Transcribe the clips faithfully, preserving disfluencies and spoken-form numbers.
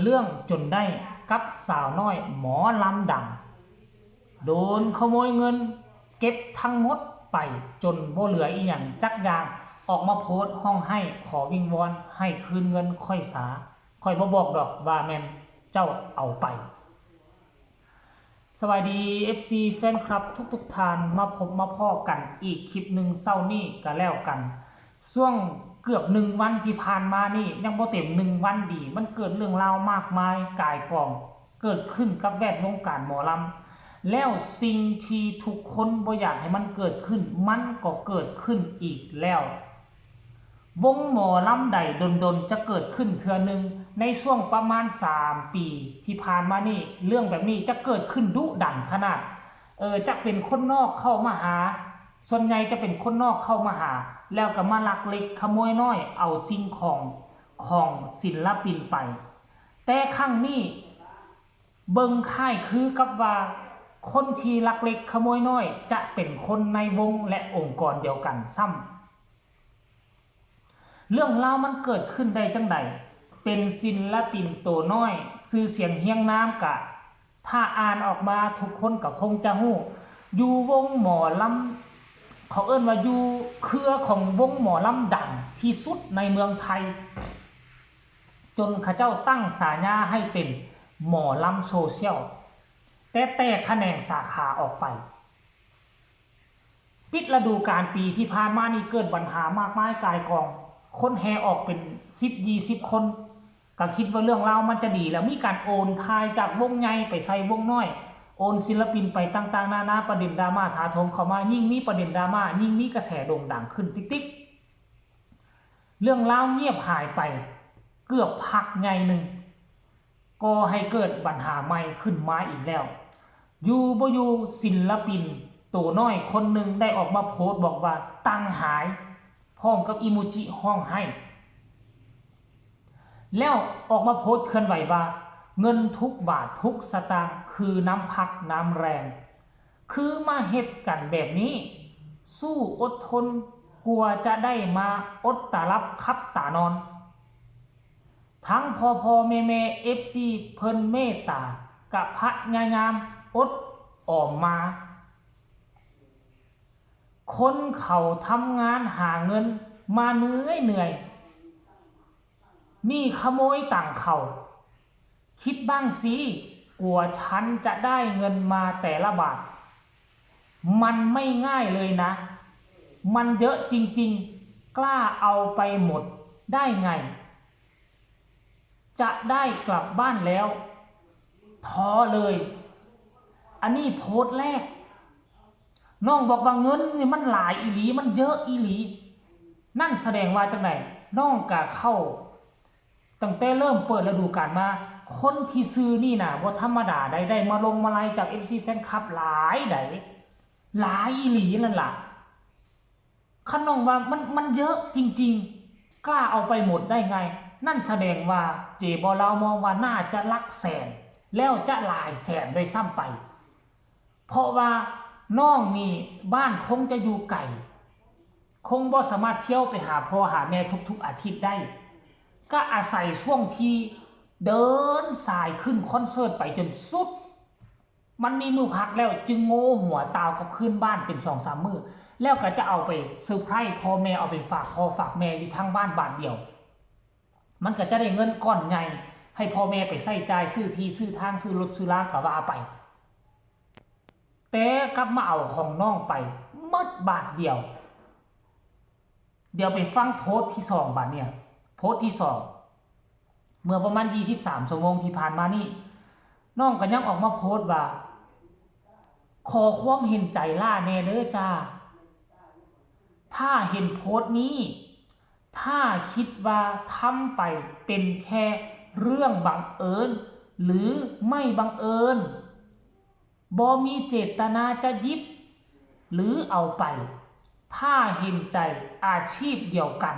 เรื่องจนได้กับสาวน้อยหมอลำดัง โดนขโมยเงินเก็บทั้งหมดไปจนบ่เหลืออีหยังจักอย่าง ออกมาโพสต์ฮ้องไห้ขอวิงวอนให้คืนเงินข้อยซา ข้อยบ่บอกดอกว่าแม่นเจ้าเอาไป สวัสดี เอฟซี แฟนคลับทุกๆท่าน มาพบมาพ้อกันอีกคลิปหนึ่งเช้านี้ก็แล้วกัน ช่วงเกือบหนึ่งวันที่ผ่านมานี่ ยังบ่เต็มหนึ่งวันดี มันเกิดเรื่องราวมากมายก่ายกอง เกิดขึ้นกับแวดวงการหมอลำ แล้วสิ่งที่ทุกคนบ่อยากให้มันเกิดขึ้น มันก็เกิดขึ้นอีกแล้ว วงหมอลำใดดนๆจะเกิดขึ้นเทื่อหนึ่ง ในช่วงประมาณสามปีที่ผ่านมานี่ เรื่องแบบนี้จะเกิดขึ้นดุดันขนาด เออ จะเป็นคนนอกเข้ามาหา ส่วนใหญ่จะเป็นคนนอกเข้ามาหา แล้วก็มาลักเล็กขโมยน้อย เอาสิ่งของของศิลปินไป แต่ครั้งนี้เบิ่งคล้ายคือกับว่าคนที่ลักเล็กขโมยน้อยจะเป็นคนในวงและองค์กรเดียวกันซ้ำ เรื่องราวมันเกิดขึ้นได้จั่งใด เป็นศิลปินโตน้อย ชื่อเสียงเฮียงนามกะ ถ้าอ่านออกมาทุกคนก็คงจะฮู้ อยู่วงหมอลำ เขาเอิ้นว่าอยู่เครือของวงหมอลำดังที่สุดในเมืองไทย จนเขาเจ้าตั้งฉายาให้เป็นหมอลำโซเชียล แต่แตกแขนงสาขาออกไป ปิดฤดูกาลปีที่ผ่านมานี่เกิดปัญหามากมายก่ายกอง คนแห่ออกเป็นสิบยี่สิบคน ก็คิดว่าเรื่องราวมันจะดีแล้ว มีการโอนถ่ายจากวงใหญ่ไปใส่วงน้อย โอนศิลปินไปต่างๆนานา ประเด็นดราม่าถาโถมเข้ามา ยิ่งมีประเด็นดราม่า ยิ่งมีกระแสโด่งดังขึ้นติ๊กๆ เรื่องราวเงียบหายไปเกือบพักใหญ่หนึ่ง ก่อให้เกิดปัญหาใหม่ขึ้นมาอีกแล้ว อยู่บ่อยู่ศิลปินโตน้อยคนหนึ่งได้ออกมาโพสต์บอกว่าตังค์หาย พร้อมกับอีโมจิฮ้องไห้ แล้วออกมาโพสต์เคลื่อนไหวว่า เงินทุกบาททุกสตางค์คือน้ำพักน้ำแรง คือมาเฮ็ดกันแบบนี้ สู้อดทน กว่าจะได้มาอดตาหลับขับตานอน ทั้งพ่อพ่อแม่แม่ เอฟซี เพิ่นเมตตากะพยายามอดออมมา คนเขาทำงานหาเงินมาเหนื่อยเหนื่อย นี่ขโมยตังค์เขา คิดบ้างสิ กว่าฉันจะได้เงินมาแต่ละบาท มันไม่ง่ายเลยนะ มันเยอะจริงๆ กล้าเอาไปหมดได้ไง จะได้กลับบ้านแล้ว ท้อเลย อันนี้โพสต์แรก น้องบอกว่าเงินนี่มันหลายอีหลี มันเยอะอีหลี นั่นแสดงว่าจั่งใด น้องกะเข้า ตั้งแต่เริ่มเปิดฤดูกาลมา คนที่ชื่อนี่นะบ่ธรรมดาใด ได้มาลงมาลัยจาก เอฟซี แฟนคลับหลายใด หลายอีหลีนั่นล่ะ คันน้องว่ามัน มันเยอะจริงๆ กล้าเอาไปหมดได้ไง นั่นแสดงว่าเจบอลาวมองว่าน่าจะหลักแสน แล้วจะหลายแสนด้วยซ้ำไป เพราะว่าน้องนี่บ้านคงจะอยู่ไกล คงบ่สามารถเที่ยวไปหาพ่อหาแม่ทุกๆอาทิตย์ได้ ก็อาศัยช่วงที่เดินสายขึ้นคอนเสิร์ตไปจนสุด มันมีมื้อพักแล้วจึงโง่หัวตาวกลับคืนบ้านเป็นสองสามมื้อ แล้วก็จะเอาไปเซอร์ไพรส์พ่อแม่ เอาไปฝากพ่อฝากแม่อยู่ทางบ้านบาทเดียว มันก็จะได้เงินก้อนใหญ่ ให้พ่อแม่ไปใช้จ่ายซื้อที่ซื้อทางซื้อรถซื้อลาก็ว่าไป แต่กลับมาเอาของน้องไปหมดบาทเดียว เดี๋ยวไปฟังโพสต์ที่สองบาดเนี่ย โพสต์ที่สอง เมื่อประมาณยี่สิบสามชั่วโมงที่ผ่านมานี่ น้องก็ยังออกมาโพสต์ว่า ขอความเห็นใจล่าแน่เด้อจ้า ถ้าเห็นโพสต์นี้ ถ้าคิดว่าทำไปเป็นแค่เรื่องบังเอิญ หรือไม่บังเอิญ บ่มีเจตนาจะหยิบ หรือเอาไป ถ้าเห็นใจอาชีพเดียวกัน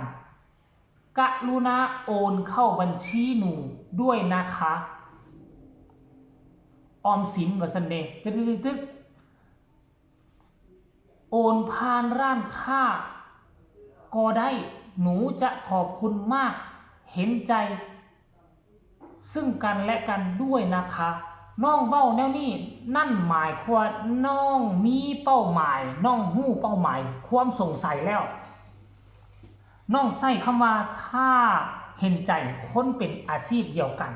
กรุณาโอนเข้าบัญชีหนูด้วยนะคะ ออมสินว่าซั่นเด้ ตึกตึกตึกตึก โอนผ่านร้านค้าก็ได้ หนูจะขอบคุณมาก เห็นใจ ซึ่งกันและกันด้วยนะคะ น้องเว้าแนวนี้ นั่นหมายความว่าน้องมีเป้าหมาย น้องฮู้เป้าหมาย ความสงสัยแล้ว น้องใช้คำว่าถ้าเห็นใจคนเป็นอาชีพเดียวกัน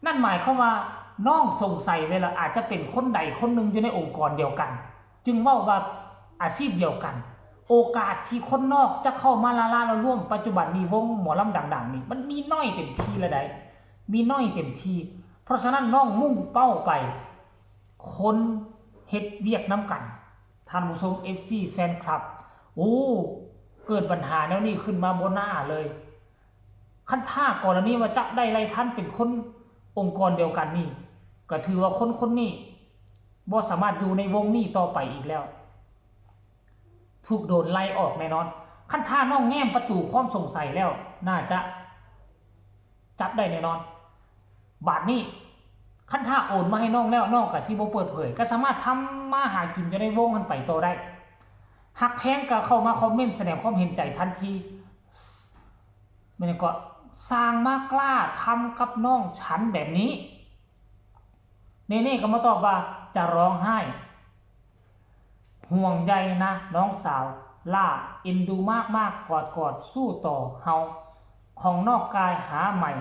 นั่นหมายความว่าน้องสงสัยไว้แล้ว อาจจะเป็นคนใดคนหนึ่งอยู่ในองค์กรเดียวกัน จึงเว้าว่าอาชีพเดียวกัน โอกาสที่คนนอกจะเข้ามาละลาละล่วม ปัจจุบันนี้วงหมอลำดังๆนี่ มันมีน้อยเต็มทีแล้วใด มีน้อยเต็มที เพราะฉะนั้นน้องมุ่งเป้าไป คนเฮ็ดเวียกนำกัน ท่านผู้ชม เอฟซี แฟนคลับ โอ้ เกิดปัญหาแนวนี้ขึ้นมาบ่หน้าเลย คันถ้ากรณีว่าจับได้ไล่ทันเป็นคนองค์กรเดียวกันนี่ ก็ถือว่าคนคนนี้บ่สามารถอยู่ในวงนี้ต่อไปอีกแล้ว ถูกโดนไล่ออกแน่นอน คันถ้าน้องแง้มประตูความสงสัยแล้ว น่าจะจับได้แน่นอน บาดนี้ คันถ้าโอนมาให้น้องแล้ว น้องก็สิบ่เปิดเผย ก็สามารถทำมาหากินอยู่ในวงหั้นไปต่อได้ ฮักแพงก็เข้ามาคอมเมนต์แสดงความเห็นใจทันที แม่นหยังก็ สร้างมากล้าทำกับน้องฉันแบบนี้ เนเน่ก็มาตอบว่า จะร้องไห้ ห่วงใยนะน้องสาว ล่า เอ็นดูมากๆ กอดๆ สู้ต่อ เฮา ของนอกกายหาใหม่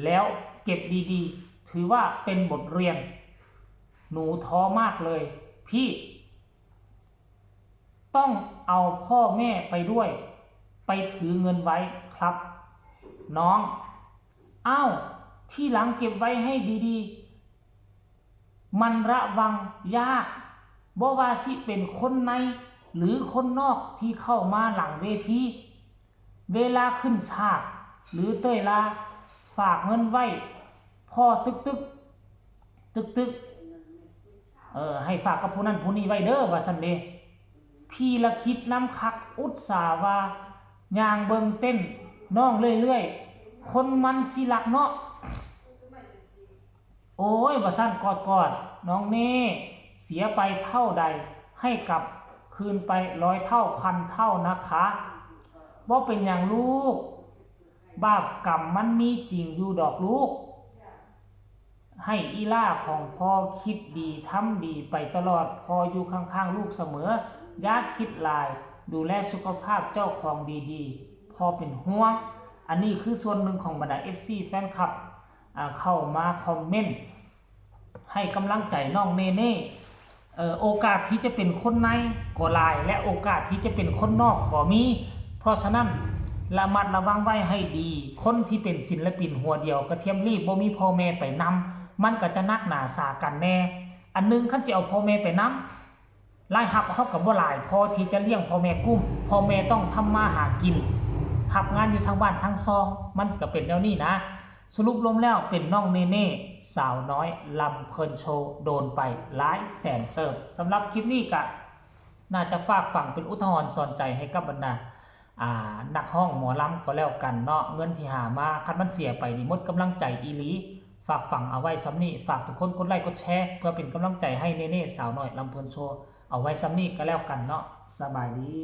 แล้วเก็บดีๆ ถือว่าเป็นบทเรียน หนูท้อมากเลย พี่ ต้องเอาพ่อแม่ไปด้วย ไปถือเงินไว้ครับ น้อง อ้าว ทีหลังเก็บไว้ให้ดีๆ มันระวังยาก บ่ว่าสิเป็นคนในหรือคนนอกที่เข้ามาหลังเวที เวลาขึ้นฉากหรือเต้ยลา ฝากเงินไว้ พ่อตึกตึก ตึกตึก เออ ให้ฝากกับผู้นั้นผู้นี้ไว้เด้อ ว่าซั่นเด้ พี่ละคิดนำคัก อุตส่าห์ว่า ย่างเบิ่งเต้นน้องเรื่อยๆ คนมันสิรักเนาะ โอ้ย ว่าซั่น กอดๆ น้องเน่ เสียไปเท่าใด ให้กลับคืนไปร้อยเท่าพันเท่านะคะ บ่เป็นหยังลูก บาปกรรมมันมีจริงอยู่ดอกลูก ให้อีหล่าของพ่อคิดดีทำดีไปตลอด พ่ออยู่ข้างๆ ลูกเสมอ อย่าคิดหลาย ดูแลสุขภาพเจ้าของดีๆ พ่อเป็นห่วง อันนี้คือส่วนหนึ่งของบรรดา เอฟซี แฟนคลับ อ่า เข้ามาคอมเมนต์ ให้กำลังใจน้องเนเน่ เอ่อ โอกาสที่จะเป็นคนในก็หลาย และโอกาสที่จะเป็นคนนอกก็มี เพราะฉะนั้นระมัดระวังไว้ให้ดี คนที่เป็นศิลปินหัวเดียวกระเทียมลีบ บ่มีพ่อแม่ไปนำ มันก็จะหนักหนาสากันแน่ อันหนึ่งคันสิเอาพ่อแม่ไปนำ รายรับเฮาก็บ่หลายพอที่จะเลี้ยงพ่อแม่กุ้ม พ่อแม่ต้องทำมาหากิน รับงานอยู่ทั้งบ้านทั้งซอง มันก็เป็นแนวนี้นะ สรุปรวมแล้วเป็นน้องเนเน่ สาวน้อยลำเพลินโชว์ โดนไปหลายแสนเติบ สำหรับคลิปนี้ก็น่าจะฝากฝังเป็นอุทาหรณ์สอนใจให้กับบรรดา อ่า นักร้องหมอลำก็แล้วกันเนาะ เงินที่หามา คันมันเสียไปนี่หมดกำลังใจอีหลี ฝากฝังเอาไว้ส่ำนี้ ฝากทุกคนกดไลค์กดแชร์ เพื่อเป็นกำลังใจให้เนเน่ สาวน้อยลำเพลินโชว์ เอาไว้ส่ำนี้ก็แล้วกันเนาะ สบายดี